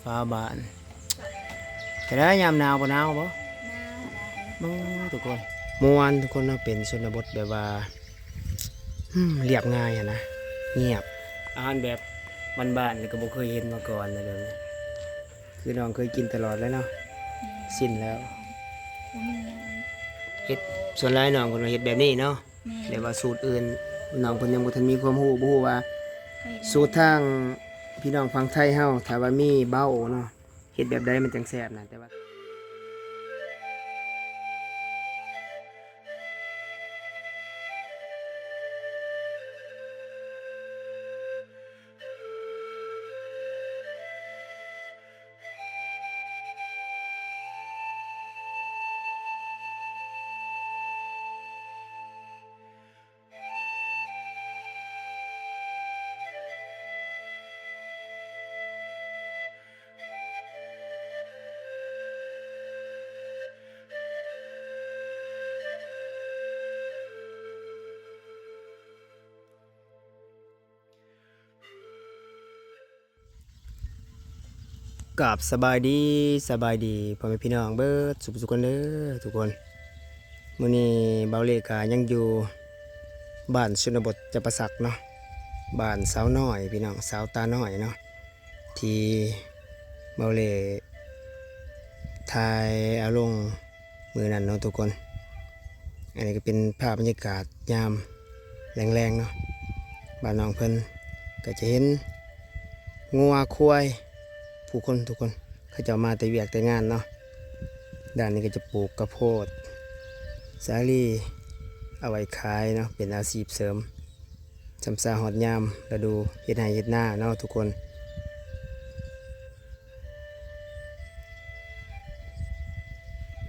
ປາບ້ານ ເປັນໃດຍາມໜາວບໍ່ໜາວບໍ່? ໂອ້ ທຸກຄົນ ມ່ວນທຸກຄົນເນາະ ເປັນຊົນນະບົດແບບວ່າ ອືມ ລຽບງ່າຍຫັ້ນນະ ງຽບ ອາຫານແບບບ້ານໆ ນີ້ກໍບໍ່ເຄີຍເຫັນມາກ່ອນເລີຍ ຄືນ້ອງເຄີຍກິນຕະຫຼອດແລ້ວເນາະ ຊິນແລ້ວ ເຮັດ ສ່ວນຫຼາຍນ້ອງເພິ່ນວ່າເຮັດແບບນີ້ເນາະ. ແມ່ນ ແຕ່ວ່າສູດອື່ນ ນ້ອງເພິ່ນຍັງບໍ່ທັນມີຄວາມຮູ້ ບໍ່ຮູ້ວ່າສູດທາງພີ່ນ້ອງຝັ່ງໄທເຮົາ ຖ້າວ່າມີເບົາເນາະ ເຮັດແບບໃດມັນຈັ່ງແຊບນະ ແຕ່ວ່າ ກາບສະບາຍດີ ສະບາຍດີພໍ່ແມ່ພີ່ນ້ອງເບິດສຸຂູສຸຄົນເດີທຸກຄົນ. ມື້ນີ້ບ່າວເລກະຍັງຢູ່ບ້ານຊົນນະບົດຈຳປາສັກເນາະ ບ້ານສາວນ້ອຍພີ່ນ້ອງ ສາວຕານ້ອຍເນາະ ທີ່ບ່າວເລຖ່າຍເອົາລົງ ມື້ນັ້ນເນາະທຸກຄົນ. ອັນນີ້ກໍເປັນພາບບັນຍາກາດຍາມແລງໆເນາະ ບ້ານນ້ອງເພິ່ນ ກໍຈະເຫັນງົວຄວາຍ ຜູ້ຄົນທຸກຄົນ ເຂົາເຈົ້າມາແຕ່ວຽກແຕ່ງານເນາະ. ດ້ານນີ້ກໍຈະປູກກະໂພດ ສາລີ ເອົາໄວ້ຂາຍເນາະ ເປັນອາຊີບເສີມ ຊ່ຳຊາຮອດຍາມລະດູເຮັດໄຮ່ເຮັດນາເນາະທຸກຄົນ.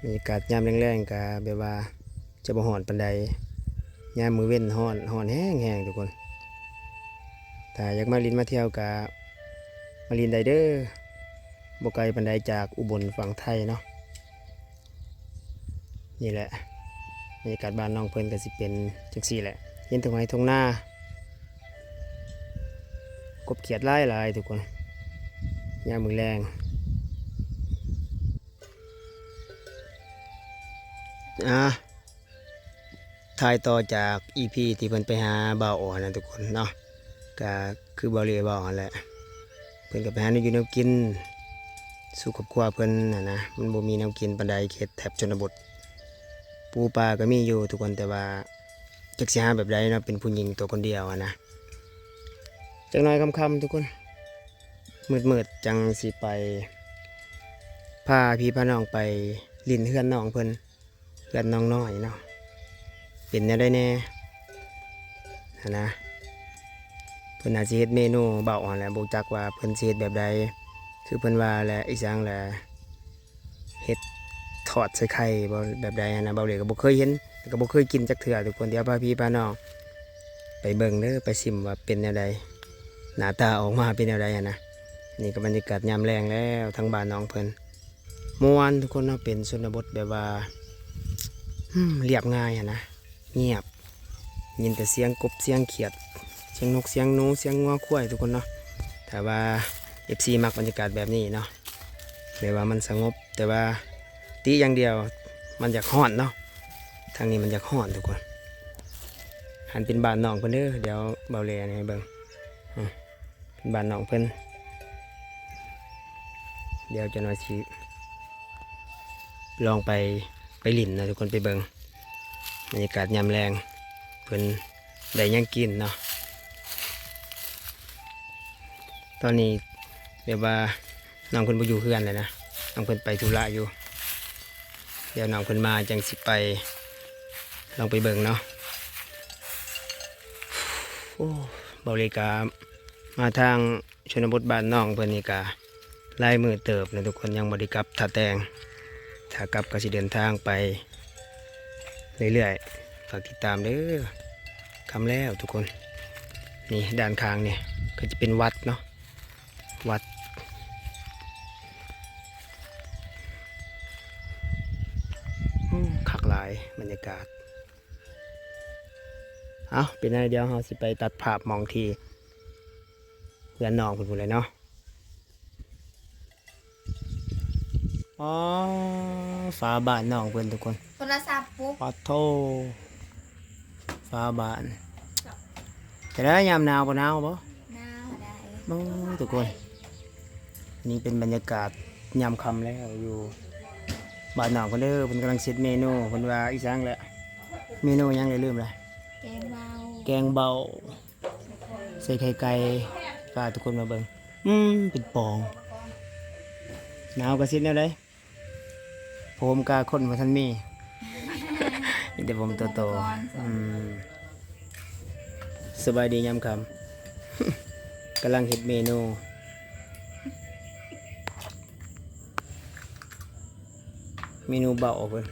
ບັນຍາກາດຍາມແລງໆ ກະແບບວ່າຈະບໍ່ຮ້ອນປານໃດ ຍາມມື້ເວັນຮ້ອນ ຮ້ອນແຮງໆ ທຸກຄົນ. ຖ້າຢາກມາຫຼິ້ນມາທ່ຽວກະມາຫຼິ້ນໄດ້ເດີ ບໍ່ໄກປານໃດຈາກອຸບົນຝັ່ງໄທເນາະ. ນີ້ແຫຼະ ບັນຍາກາດບ້ານນ້ອງເພິ່ນກໍຊິເປັນຈັ່ງຊີ້ແຫຼະ ເຫັນທົ່ງໄຮ່ທົ່ງນາ ກົບຂຽດຫຼາຍໆ ທຸກຄົນ ຍາມມື້ແລງ. ອ່າ ຖ່າຍຕໍ່ຈາກອີພີທີ່ເພິ່ນໄປຫາບ່າວອໍນະທຸກຄົນເນາະ ກະຄືບ່າວເລເວົ້າຫັ້ນແຫຼະ ເພິ່ນກໍໄປຫາແນວຢູ່ແນວກິນສູ່ຄອບຄົວເພິ່ນຫັ້ນນະ ມັນບໍ່ມີແນວກິນປານໃດ ເຂດແຖບຊົນນະບົດ ປູປາກໍມີຢູ່ທຸກຄົນ ແຕ່ວ່າຈັກຊິຫາແບບໃດເນາະ ເປັນຜູ້ຍິງຕົວຄົນດຽວຫັ້ນນະ. ຈັກໜ້ອຍຄ່ຳໆ ທຸກຄົນ ມືດໆ ຈັ່ງຊິໄປ ພາພີ່ພານ້ອງໄປຫຼິ້ນເຮືອນນ້ອງເພິ່ນ ເຮືອນນ້ອງນ້ອຍເນາະ ເປັນແນວໃດແດ່ຫັ້ນນະ. ເພິ່ນອາດຊິເຮັດເມນູເບົາຫັ້ນແຫຼະ ບໍ່ຈັກວ່າເພິ່ນຊິເຮັດແບບໃດ ຄືເພິ່ນວ່າແຫຼະ ອີ່ຫຍັງແຫຼະ ເຮັດທອດໃສ່ໄຂ່ບໍ່ ແບບໃດຫັ້ນນະ ບ່າວເລກໍບໍ່ເຄີຍເຫັນ ແລ້ວກໍບໍ່ເຄີຍກິນຈັກເທື່ອທຸກຄົນ. ດຽວພາພີ່ພານ້ອງໄປເບິ່ງເດີ ໄປຊິມວ່າເປັນແນວໃດ ໜ້າຕາອອກມາເປັນແນວໃດຫັ້ນນະ. ນີ້ກໍບັນຍາກາດຍາມແລງແລ້ວ ທາງບ້ານນ້ອງເພິ່ນ ມ່ວນທຸກຄົນເນາະ ເປັນຊົນນະບົດແບບວ່າ ອືມ ລຽບງ່າຍຫັ້ນນະ ງຽບ ຍິນແຕ່ສຽງກົບ ສຽງຂຽດ ສຽງນົກ ສຽງໜູ ສຽງງົວຄວາຍທຸກຄົນເນາະ. ຖ້າວ່າເອັຟຊີມັກບັນຍາກາດແບບນີ້ເນາະ ແບບວ່າມັນສະຫງົບ ແຕ່ວ່າຕິຢ່າງດຽວມັນຢາກຮ້ອນເນາະ ທາງນີ້ມັນຢາກຮ້ອນທຸກຄົນ. ຫັ້ນເປັນບ້ານນ້ອງເພິ່ນເດີ ດຽວບ່າວເລອັນນີ້ໃຫ້ເບິ່ງ ອືມ ເປັນບ້ານນ້ອງເພິ່ນ. ດຽວຈັກໜ້ອຍຊິລອງໄປ ໄປຫຼິ້ນເນາະທຸກຄົນ ໄປເບິ່ງບັນຍາກາດຍາມແລງ ເພິ່ນໄດ້ຫຍັງກິນເນາະ. ຕອນນີ້ແບບວ່າ ນ້ອງເພິ່ນບໍ່ຢູ່ເຮືອນແລ້ວນະ ນ້ອງເພິ່ນໄປທຸລະຢູ່ ດຽວນ້ອງເພິ່ນມາຈັ່ງຊິໄປ ລອງໄປເບິ່ງເນາະ. ໂອ້ ເບົາເລກາມາທາງຊົນນະບົດບ້ານນ້ອງເພິ່ນນີ້ກະຫຼາຍມື້ເຕີບນະທຸກຄົນ ຍັງບໍ່ໄດ້ກັບທ່າແຕ່ງ ຖ້າກັບກໍຊິເດີນທາງໄປເລື້ອຍໆ. ຝາກຕິດຕາມເດີ ຄ່ຳແລ້ວທຸກຄົນ. ນີ້ດ້ານຂ້າງນີ້ກໍຈະເປັນວັດເນາະ ວັດ ໂອ້ ຄັກຫຼາຍບັນຍາກາດ. ເອົ້າ ເປັນຈັ່ງໃດ ດຽວເຮົາຊິໄປຕັດພາບໝ່ອງທີ່ເຮືອນນ້ອງເພິ່ນພຸ້ນແຫຼະເນາະ. ອໍ ຝາບ້ານນ້ອງເພິ່ນທຸກຄົນ ໂທລະສັບປຸກ ປາດໂທ ຝາບ້ານ. ຈະໄດ້ຍາມໜາວບໍ່ ໜາວບໍ່? ໜາວໄດ໋. ໂອ້ ທຸກຄົນ ນີ້ເປັນບັນຍາກາດຍາມຄ່ຳແລ້ວ ຢູ່ບ້ານນ້ອງເພິ່ນເດີ. ເພິ່ນກຳລັງເຊັດເມນູ ເພິ່ນວ່າອີ່ຫຍັງແຫຼະ ເມນູຫຍັງແຫຼະ ລືມລະ ແກງເບົາ ແກງເບົາ ໃສ່ໄຂ່ໄກ່ ພາທຸກຄົນມາເບິ່ງ. ອືມ ເປັນປອງ ໜາວກະຊິດແນວໃດ ຜົມກະຄົນບໍ່ທັນມີ ມີແຕ່ຜົມໂຕໆ. ອືມ ສະບາຍດີຍາມຄ່ຳ ກຳລັງເຮັດເມນູ. ເມນູເບົາເພິ່ນ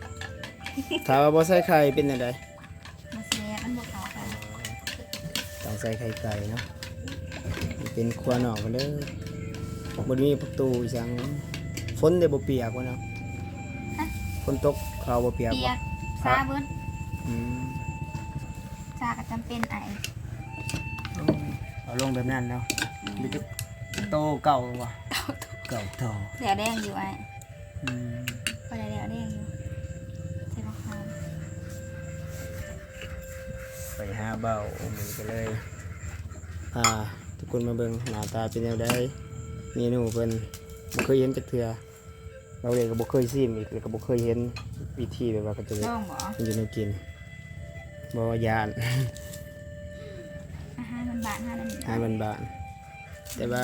ຖ້າວ່າບໍ່ໃສ່ໄຂ່ເປັນຈັ່ງໃດ? ບໍ່ແຊບ ມັນບໍ່ເຂົ້າກັນ. ຕ້ອງໃສ່ໄຂ່ໄກ່ເນາະ. ເປັນຄົວນອກເພິ່ນເດີ ບໍ່ໄດ້ມີປະຕູອີ່ຫຍັງ. ຝົນໄດ້ບໍ່ປຽກວະເນາະ? ຮະ? ຝົນຕົກເຂົ້າບໍ່ປຽກ ປຽກ ວະ? ຊາເບິດ. ອືມ ຊາກໍຈຳເປັນໄອ. ເອົາລົງແບບນັ້ນເນາະ. ອືມ ມີແຕ່ໂຕເກົ່າວະ ເກົ່າໂຕ ແລ້ວແດງຢູ່ອ້າຍ. ອືມ ພໍໄດ້ແລ້ວແດງຢູ່ ໃສ່ບັກຫອມ. ໄປຫາເບົາມື້ນີ້ກໍເລີຍ ພາທຸກຄົນມາເບິ່ງໜ້າຕາເປັນແນວໃດ ເມນູເພິ່ນ ບໍ່ເຄີຍເຫັນຈັກເທື່ອ. ເຮົາເອງກໍບໍ່ເຄີຍຊີມອີກ ແລ້ວກໍບໍ່ເຄີຍເຫັນວິທີແບບວ່າເຂົາເຈົ້າ ລອງບໍ່? ມັນຢູ່ແນວກິນ ບໍ່ ຢ້ານ. ອາຫານບ້ານໆ ເຮົານັ້ນ ອາຫານບ້ານໆ ແຕ່ວ່າ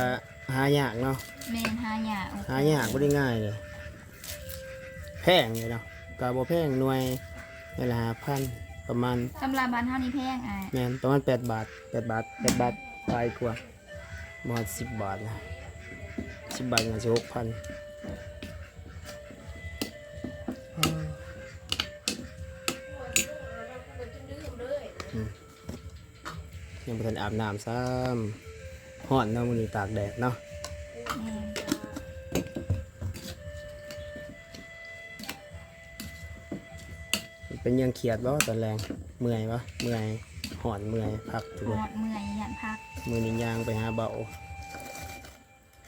ຫາຍາກເນາະ. ແມ່ນ ຫາຍາກ ໂອເຄ ຫາຍາກ ບໍ່ໄດ້ງ່າຍເລີຍ. ແພງເລີຍເນາະ ກໍບໍ່ແພງ ໜ່ວຍໜ່ວຍລະຫ້າພັນ ປະມານ ສຳລັບບ້ານເຮົານີ້ແພງອ້າຍ. ແມ່ນ ປະມານແປດບາດ ແປດບາດ ແປດບາດປາຍກວ່າ. ບໍ່ຮອດສິບບາດນະ ສິບບາດກໍໜ້າຊິຫົກພັນ. ອືມ ຍັງບໍ່ທັນອາບນ້ຳຊ້ຳ ຮ້ອນເນາະ ມື້ນີ້ຕາກແດດເນາະ. ອືມ ເປັນຫຍັງ ຄຽດບໍ່ຕອນແລງ? ເມື່ອຍບໍ່? ເມື່ອຍ ຮ້ອນ ເມື່ອຍ ພັກ ທຸກຄົນ ຮ້ອນ ເມື່ອຍ ຢ້ານພັກ. ມື້ນີ້ຍ່າງໄປຫາເບົາ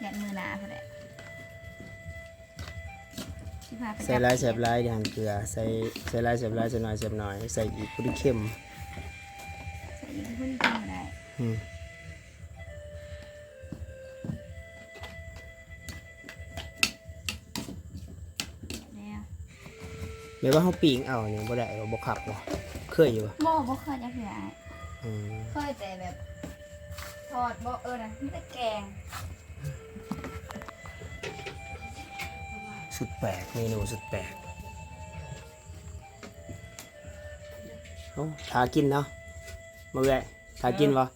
ຢ້ານມື້ໜ້າພຸ້ນແຫຼະ ຊິພາໄປ ໃສ່ຫຼາຍແຊບຫຼາຍ ເດ ຫັ້ນເກືອ ໃສ່ ໃສ່ຫຼາຍແຊບຫຼາຍ ໃສ່ໜ້ອຍແຊບໜ້ອຍ ໃສ່ອີກພໍດີເຄັມ ໃສ່ອີກພໍດີເຄັມກໍໄດ້. ອືມ ແລ້ວ ແບບວ່າເຮົາປີ້ງເອົານີ້ບໍ່ໄດ້ບໍ່? ບໍ່ຄັກບໍ່? ເຄີຍຢູ່ບໍ່? ບໍ່ ບໍ່ເຄີຍຈັກເທື່ອ. ອືມ ເຄີຍແຕ່ແບບທອດບໍ່ ເອີນະ ມີແຕ່ແກງ. ສຸດແປກ ເມນູສຸດແປກ. ໂອ້ ຖ້າກິນເນາະ ມາເອື້ອຍ ຖ້າກິນບໍ່?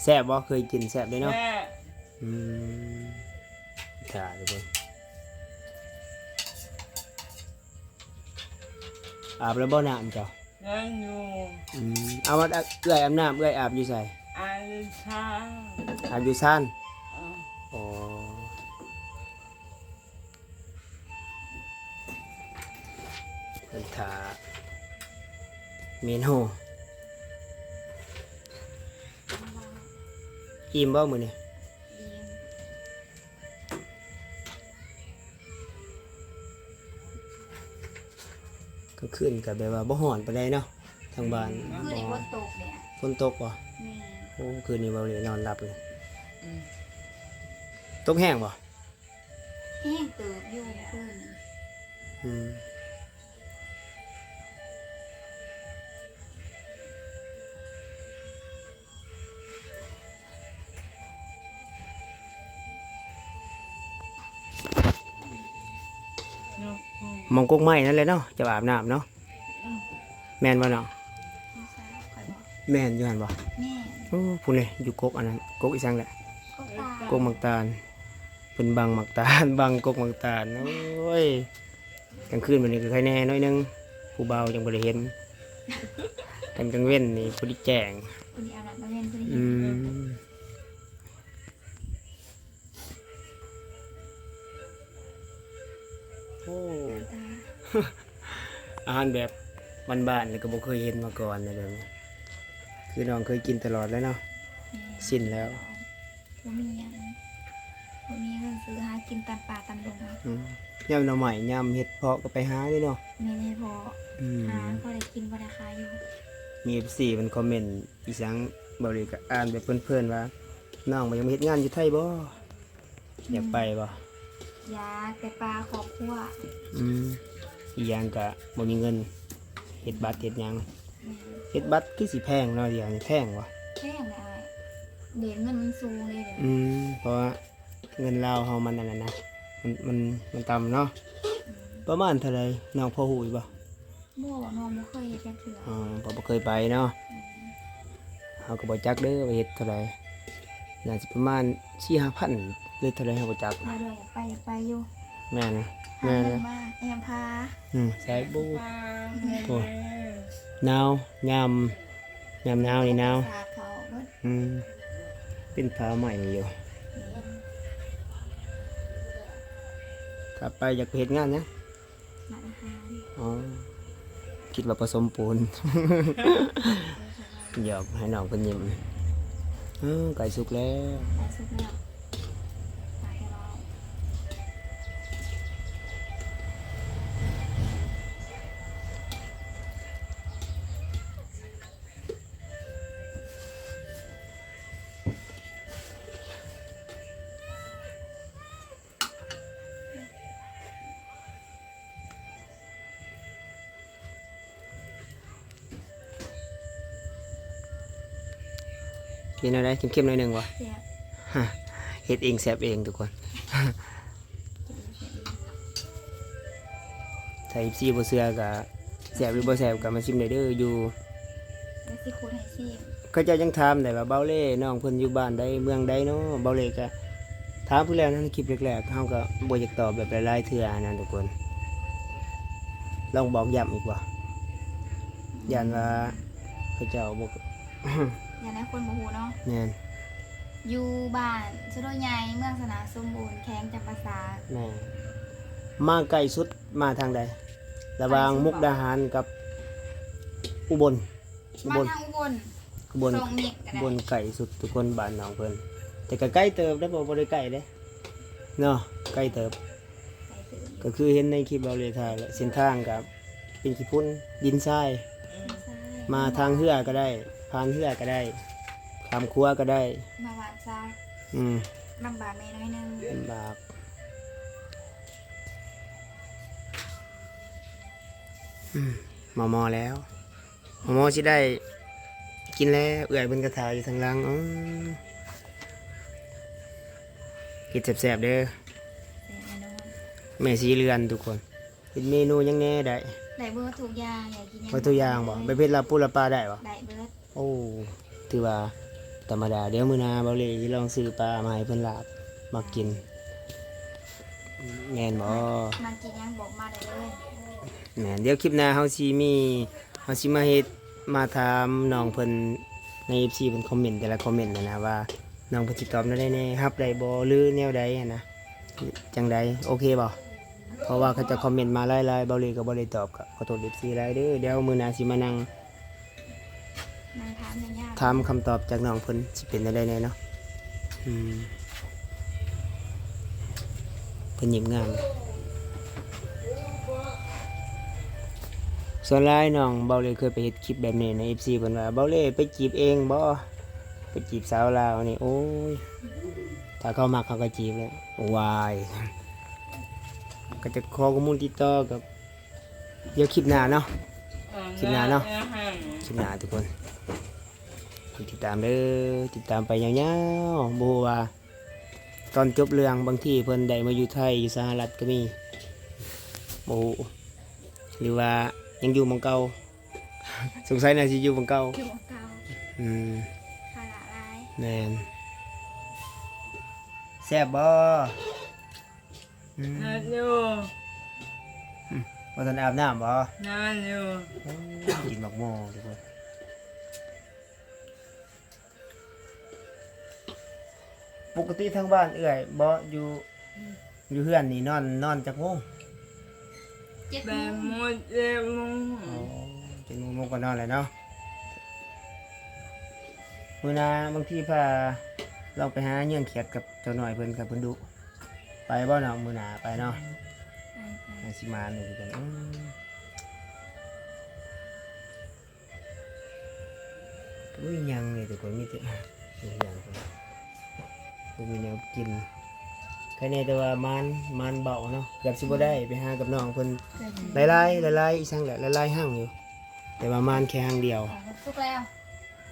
ແຊບບໍ່? ເຄີຍກິນ ແຊບເດ້ເນາະ. ອືມ ຖ້າທຸກຄົນ ອາບແລ້ວບໍ່ນ້ຳເຈົ້າ? ຍັງຢູ່. ອືມ ເອົາ ເອື້ອຍອາບນ້ຳ ເອື້ອຍອາບຢູ່ໃສ? ອາບຢູ່ຊານ ອາບຢູ່ຊານ. ອໍ ເພິ່ນຖ້າເມນູ. ອີ່ມບໍ່ມື້ນີ້? ອີ່ມ. ກາງຄືນກໍແບບວ່າບໍ່ຮ້ອນປານໃດເນາະ ທາງບ້ານ. ຄືນນີ້ຝົນຕົກເດ້. ຝົນຕົກບໍ່? ແມ່ນ. ໂອ້ ຄືນນີ້ເບົາເລນອນຫຼັບເລີຍ. ອືມ ຕົກແຮງບໍ່? ແຮງເຕີບຢູ່ຄືນນີ້. ອືມ ໝ່ອງກົກໄມ້ນັ້ນແຫຼະເນາະ ເຈົ້າອາບນ້ຳເນາະ. ອືມ ແມ່ນບໍ່ນ້ອງ? ແມ່ນຢູ່ຫັ້ນບໍ່? ແມ່ນ. ໂອ້ ພຸ້ນເດ້ ຢູ່ກົກອັນນັ້ນ ກົກອີ່ຫຍັງແຫຼະ? ກົກຕານ ກົກໝາກຕານ. ເພິ່ນບັງໝາກຕານ ບັງກົກໝາກຕານ. ໂອ້ຍ ກາງຄືນບັດນີ້ກໍໄຄແດ່ໜ້ອຍໜຶ່ງ ຜູ້ບ່າວຈັ່ງບໍ່ໄດ້ເຫັນ. ຄັນກາງເວັນນີ້ພໍດີແຈ້ງ. ພໍດີອາບນ້ຳກາງເວັນ ພໍດີເຫັນ. ອືມ ໂອ້ ອາຫານແບບບ້ານໆ ນີ້ກໍບໍ່ເຄີຍເຫັນມາກ່ອນເລີຍ. ຄືນ້ອງເຄີຍກິນຕະຫຼອດແລ້ວເນາະ. ແມ່ນ. ຊິນແລ້ວ. ບໍ່ມີຫຍັງ. ບໍ່ມີເງິນຊື້ ຫາກິນຕາມປ່າຕາມດົງເອົາ. ອືມ ຍາມໜໍ່ໄມ້ ຍາມເຫັດເຜາະກໍໄປຫາເດ້ເນາະ. ແມ່ນ ເຫັດເຜາະ ອືມ ຫາພໍໄດ້ກິນພໍໄດ້ຂາຍຢູ່. ມີເອັຟຊີເພິ່ນຄອມເມັນອີ່ຫຍັງ ເບົາຫຼີກໍອ່ານແບບເພີນໆວ່າ ນ້ອງບໍ່ຢາກມາເຮັດງານຢູ່ໄທບໍ່? ອືມ ຢາກໄປບໍ່? ຢາກ ແຕ່ປະຄອບຄົວ. ອືມ ອີກຢ່າງກໍບໍ່ມີເງິນເຮັດບັດເຮັດຫຍັງ. ແມ່ນ ເຮັດບັດຄືຊິແພງເນາະ ດຽວນີ້ແພງບໍ່? ແພງແຫຼະອ້າຍ ເດດເງິນມັນສູງເດ້. ອືມ ເພາະວ່າເງິນລາວເຮົາມັນອັນນັ້ນນະ ມັນ ມັນ ມັນຕ່ຳເນາະ. ອືມ ປະມານເທົ່າໃດ ນ້ອງພໍຮູ້ຢູ່ບໍ່? ບໍ່ ນ້ອງບໍ່ເຄີຍເຮັດຈັກເທື່ອ. ອໍ ກໍບໍ່ເຄີຍໄປເນາະ. ອືມ ເຮົາກໍບໍ່ຈັກເດີວ່າເຮັດເທົ່າໃດ ໜ້າຈະປະມານສີ່ຫ້າພັນ ຫຼືເທົ່າໃດເຮົາບໍ່ຈັກ. ດຽວ ດຽວ ຢາກໄປ ຢາກໄປຢູ່. ແມ່ນ ຫາ ແມ່ນ ເງິນມາແອມພາ. ອືມ ໃສ່ບູ ແມ່ນ ໂອ້ ໜາວ ຍາມ ຍາມໜາວນີ້ໜາວ. ສາດເຂົ້າເບິດ. ອືມ ເປັນຜ້າໃໝ່ຢູ່. ຖ້າໄປຢາກໄປເຮັດງານຫຍັງ? ຮ້ານອາຫານ. ອໍ ຄິດວ່າປະສົມປູນ. ຢອກໃຫ້ນ້ອງເພິ່ນຍິ້ມ. ເອີ ໃກ້ສຸກແລ້ວ ໃກ້ສຸກແລ້ວ. ເປັນແນວໃດ? ເຄັມໆ ໜ້ອຍໜຶ່ງບໍ່? ແຊບ. ເຮັດເອງແຊບເອງທຸກຄົນ. ຖ້າເອັຟຊີບໍ່ເຊື່ອກໍ ແຊບຫຼືບໍ່ແຊບກໍມາຊິມໄດ້ເດີ ຢູ່ ແລ້ວຊິຂູດໃຫ້ຊີມ. ເຂົາເຈົ້າຍັງຖາມໄດ້ວ່າ ເບົາເລ່ ນ້ອງເພິ່ນຢູ່ບ້ານໃດ ເມືອງໃດເນາະ? ເບົາເລ່ກໍຖາມຜູ້ແລ້ວໃນຄລິບແລກໆ ເຮົາກໍບໍ່ຢາກຕອບແບບຫຼາຍໆເທື່ອຫັ້ນນະທຸກຄົນ. ລອງບອກຢ້ຳອີກບໍ່? ຢ້ານວ່າເຂົາເຈົ້າບໍ່ ຢ້ານໃຫ້ຄົນບໍ່ຮູ້ເນາະ. ແມ່ນ. ຢູ່ບ້ານສະໂດໃຫຍ່ ເມືອງຊະນະສົມບູນ ແຂວງຈຳປາສັກ. ແມ່ນ. ມາໃກ້ສຸດ ມາທາງໃດ? ລະຫວ່າງມຸກດາຫານກັບອຸບົນ. ມາທາງອຸບົນ ອຸບົນ ສອງເມັດກໍໄດ້. ອຸບົນໃກ້ສຸດທຸກຄົນ ບ້ານນ້ອງເພິ່ນ ແຕ່ກໍໄກເຕີບເດ້ ບໍ່ ບໍ່ໄດ້ໃກ້ເດ້ເນາະ ໄກເຕີບ. ກໍຄືເຫັນໃນຄລິບເບົາເລຖ່າຍແຫຼະ ເສັ້ນທາງກໍເປັນຂີ້ຝຸ່ນ ດິນຊາຍ. ມາທາງເຮືອກໍໄດ້ ຜ່ານເຮືອກໍໄດ້ ຂ້າມຂົວກໍໄດ້. ມາຫວານຊາ ອືມ ລຳບາກແດ່ໜ້ອຍໜຶ່ງ ລຳບາກ. ອືມ ໝໍໆແລ້ວ ໝໍໆຊິໄດ້ກິນແລ້ວ ເອື້ອຍເພິ່ນກໍຖ້າຢູ່ທາງຫຼັງ. ອໍ ເຮັດແຊບໆເດີ ແມ່ສີເຮືອນທຸກຄົນ. ເຮັດເມນູຫຍັງແດ່ໄດ້? ໄດ້ເບິດທຸກຢ່າງ ຢາກກິນຫຍັງ ເບິດທຸກຢ່າງບໍ່? ໄດ້ເບິດ. ແບບເຮັດລາບປູລາປາໄດ້ບໍ່? ໄດ້ເບິດ. ໂອ້ ຖືວ່າທຳມະດາ. ດຽວມື້ໜ້າເບົາເລຊິລອງຊື້ປາມາໃຫ້ເພິ່ນລາບ ມັກກິນ. ແມ່ນບໍ່? ມັກ ມັກກິນຫຍັງບອກມາໄດ້ເລີຍ. ແມ່ນ. ດຽວຄລິບໜ້າເຮົາຊິມີ ເຮົາຊິມາເຮັດ ມາຖາມນ້ອງເພິ່ນໃນເອັຟຊີເພິ່ນຄອມເມັນແຕ່ລະຄອມເມັນຫັ້ນນະ ວ່ານ້ອງເພິ່ນຊິຕອບແນວໃດແດ່ ຮັບໄດ້ບໍ່ ຫຼືແນວໃດຫັ້ນນະ ຈັ່ງໃດ ໂອເຄບໍ່? ເພາະວ່າເຂົາເຈົ້າຄອມເມັນມາຫຼາຍໆ ເບົາເລກໍບໍ່ໄດ້ຕອບ ກໍຂໍໂທດເອັຟຊີຫຼາຍເດີ. ດຽວມື້ໜ້າຊິມານັ່ງ ນັ່ງຖາມຍາວໆ ຖາມຄຳຕອບຈາກນ້ອງເພິ່ນຊິເປັນແນວໃດແດ່ເນາະ. ອືມ ເພິ່ນຍິ້ມງາມ. ສ່ວນຫຼາຍນ້ອງເບົາເລເຄີຍໄປເຮັດຄລິບແບບນີ້ໃນເອັຟຊີເພິ່ນວ່າ ເບົາເລໄປຈີບເອງບໍ່? ໄປຈີບສາວລາວນີ້ ໂອ້ຍ ຖ້າເຂົາມັກເຂົາກໍຈີບແຫຼະ. ວ້າຍ ກໍຈະຂໍຂໍ້ມູນຕິດຕໍ່ກັບ ດຽວຄລິບໜ້າເນາະ ຄລິບໜ້າເນາະ ຄລິບໜ້າທຸກຄົນ. ຕິດຕາມເດີ ຕິດຕາມໄປຍາວໆ. ບໍ່ຮູ້ວ່າຕອນຈົບເລື່ອງ ບາງທີເພິ່ນໄດ້ມາຢູ່ໄທ ຢູ່ສະຫະລັດກໍມີ ບໍ່ຮູ້ ຫຼືວ່າຍັງຢູ່ໝ່ອງເກົ່າ. ສົງໄສໜ້າຊິຢູ່ໝ່ອງເກົ່າ ຢູ່ໝ່ອງເກົ່າ. ອືມ ພາລະຫຼາຍ. ແມ່ນ. ແຊບບໍ່? ອືມ ແຊບຢູ່. ອືມ ບໍ່ທັນອາບນ້ຳບໍ່? ນອນຢູ່. ໂອ້ ກິນໝາກໂມທຸກຄົນ. ປົກກະຕິທາງບ້ານເອື້ອຍບໍ່ ຢູ່ ຢູ່ເຮືອນນີ້ນອນ ນອນຈັກໂມງ? ເຈັດໂມງ. ແປດໂມງ ເຈັດໂມງ. ອໍ ເຈັດໂມງ ໂມງກໍນອນແລ້ວເນາະ. ມື້ໜ້າບາງທີພາລອງໄປຫາເຍືອນຂຽດກັບເຈົ້ານ້ອຍເພິ່ນ ຄັນເພິ່ນດຸ. ໄປບໍ່ນ້ອງ? ມື້ໜ້າໄປເນາະ. ໄປໆ ຫາຊິມານຢູ່ຄືກັນ. ອືມ ບໍ່ມີຫຍັງເລີຍທຸກຄົນ ມີແຕ່ ບໍ່ມີຫຍັງ ບໍ່ມີແນວກິນ. ໃຄແນ່ແຕ່ວ່າມານ ມານເບົາເນາະ ເກືອບຊິບໍ່ໄດ້ໄປຫາກັບນ້ອງເພິ່ນ. ຫຼາຍໆ ຫຼາຍໆ ອີ່ສັງແຫຼະ ຫຼາຍໆຮັ່ງຢູ່ ແຕ່ວ່າມານແຄ່ຮັ່ງດຽວ. ສຸກແລ້ວ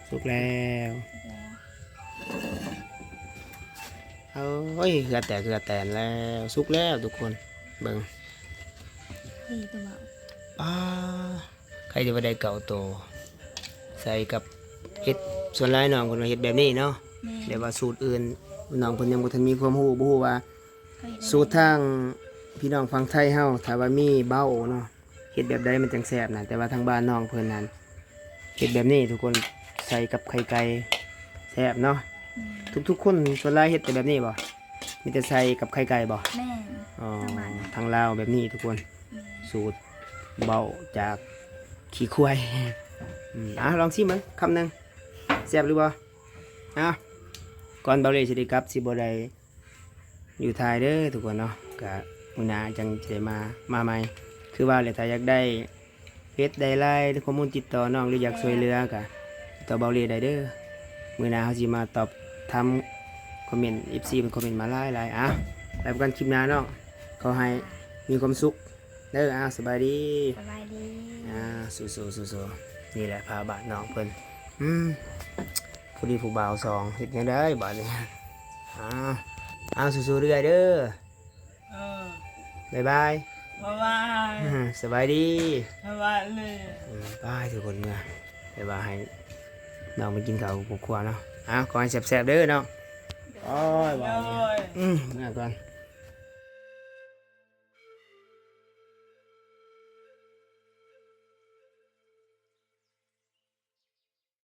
ສຸກແລ້ວ ສຸກແລ້ວ. ໂອ້ຍ ເຫື່ອແຕກເຫື່ອແຕນແລ້ວ ສຸກແລ້ວທຸກຄົນ. ເບິ່ງ ນີ້ຕົວເບົາ ປ້າ ໃຄແຕ່ວ່າໄດ້ເກົ້າໂຕ ໃສ່ກັບເຫັດ. ສ່ວນຫຼາຍນ້ອງເພິ່ນວ່າເຮັດແບບນີ້ເນາະ. ແມ່ນ ແຕ່ວ່າສູດອື່ນ ນ້ອງເພິ່ນຍັງບໍ່ທັນມີຄວາມຮູ້ ບໍ່ຮູ້ວ່າ ເຂົາເຮັດແບບ ສູດທາງພີ່ນ້ອງຝັ່ງໄທເຮົາ ຖ້າວ່າມີເບົາເນາະ ເຮັດແບບໃດມັນຈັ່ງແຊບນະ. ແຕ່ວ່າທາງບ້ານນ້ອງເພິ່ນນັ້ນ ເຮັດແບບນີ້ທຸກຄົນ ໃສ່ກັບໄຂ່ໄກ່ ແຊບເນາະ. ແມ່ນ ທຸກໆຄົນສ່ວນຫຼາຍເຮັດແຕ່ແບບນີ້ບໍ່? ມີແຕ່ໃສ່ກັບໄຂ່ໄກ່ບໍ່? ແມ່ນ ອໍ ທາງລາວແບບນີ້ທຸກຄົນ. ແມ່ນ ສູດເບົາຈາກຂີ້ຄວາຍ. ອືມ ອ່ະ ລອງຊີມເບິ່ງຄຳໜຶ່ງ ແຊບຫຼືບໍ່? ເອົາ ກ່ອນເບົາເລ່ຊິໄດ້ກັບ ຊິບໍ່ໄດ້ ຢູ່ໄທເດີທຸກຄົນເນາະ. ກະມື້ໜ້າຈັ່ງຊິໄດ້ມາ ມາໃໝ່. ຄືວ່າແຫຼະ ຖ້າຢາກໄດ້ເຫັດໄດ້ລາຍ ຂໍ້ມູນຕິດຕໍ່ນ້ອງ ຫຼືຢາກຊ່ວຍເຫຼືອກະຕິດຕໍ່ເບົາເລ່ໄດ້ເດີ. ມື້ໜ້າເຮົາຊິມາຕອບຖາມຄອມເມັນ ເອັຟຊີ ເພິ່ນຄອມເມັນມາຫຼາຍໆ. ອ່ະ ໄປພົບກັນຄລິບໜ້ານ້ອງ ຂໍໃຫ້ມີຄວາມສຸກ ເດີ. ອ່າ ສະບາຍດີ ສະບາຍດີ. ອ່າ ສູ້ໆ ສູ້ໆ. ນີ້ແຫຼະພາບ້ານນ້ອງເພິ່ນ. ອືມ ຜູ້ດີຜູ້ບ່າວສອງ ເຮັດແນວໃດບາດນີ້? ອ່າ ອ່າ ສູ້ໆເລື້ອຍເດີ. ເອີ ບາຍບາຍ ບາຍບາຍ. ສະບາຍດີ ສະບາຍດີ. ອືມ ບາຍ ທຸກຄົນເມືອ ແຕ່ວ່າໃຫ້ນ້ອງໄປກິນເຂົ້າກັບຄອບຄົວເນາະ. ອ່າ ຂໍໃຫ້ແຊບໆເດີນ້ອງ. ໂດຍ ໂອ້ຍ ບາດນີ້ ໂດຍ ອືມ ເມືອກ່ອນ.